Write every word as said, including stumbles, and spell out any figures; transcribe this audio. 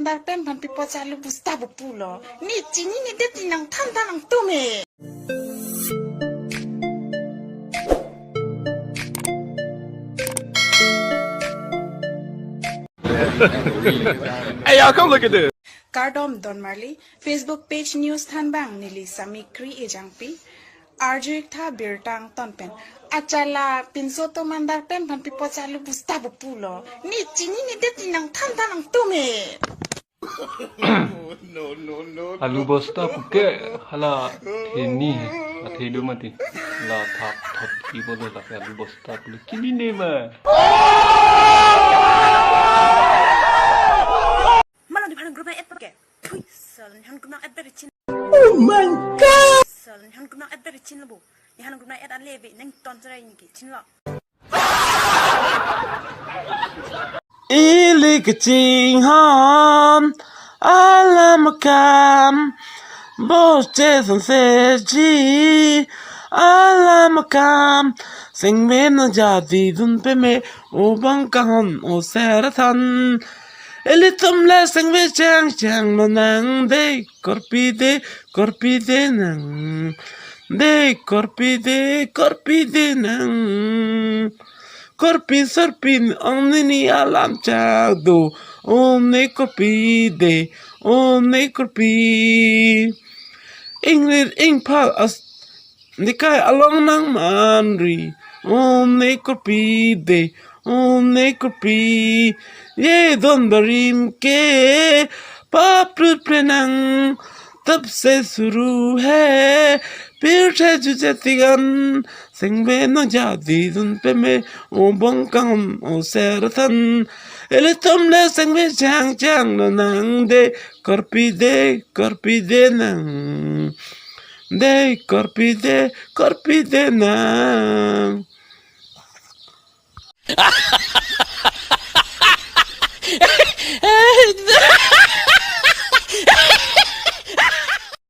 Mandar pen phan pi pocha alu bosta bo pulo. Ne chinine det, ne nangthan tha nangtum he. Hey, y'all, come look at this. Kardom don marli, Facebook page news thanbang neli Samikri Ejangpi. Arju-ik tha birta angton pen. Achala pinso to mandar pen phan pi pocha alu bosta bo pulo. Ne chinine det, ne nangthan tha nangtum he. Alu bosta puke hala theni he, athelu mati. La thap thap ki bole la alu bosta pulo chinine ma. Malang di phan group na add puke. Thui, sal, nephan group na add beri chin. Oh my God! Sal, nephan group na add beri chin lo bo. Nephan group na add ale be nangton serai niki chinlo. Ili kachinghon alam akam, bo che sangseji alam akam, sengve nangjadi dun peme, o bang kahon o ser than. Ilitum le sengve chang chang lo nang de, korpi de, korpi de nang. De, korpi de, korpi de nang. Korpi sorpi ong nini alam chak do, o ne korpi de, o ne korpi. Ingrit ingphal as nikai along nangmanri, o ne korpi de, o ne korpi. Ye don barim ke paprut prenang, tab se suru he, pirthe jujatigan, sengve nangjadi dun peme, o bang kahon o ser than. Ilitum le sengve chang chang lo nang de, korpi de, korpi de nang. De, korpi de, korpi de nang.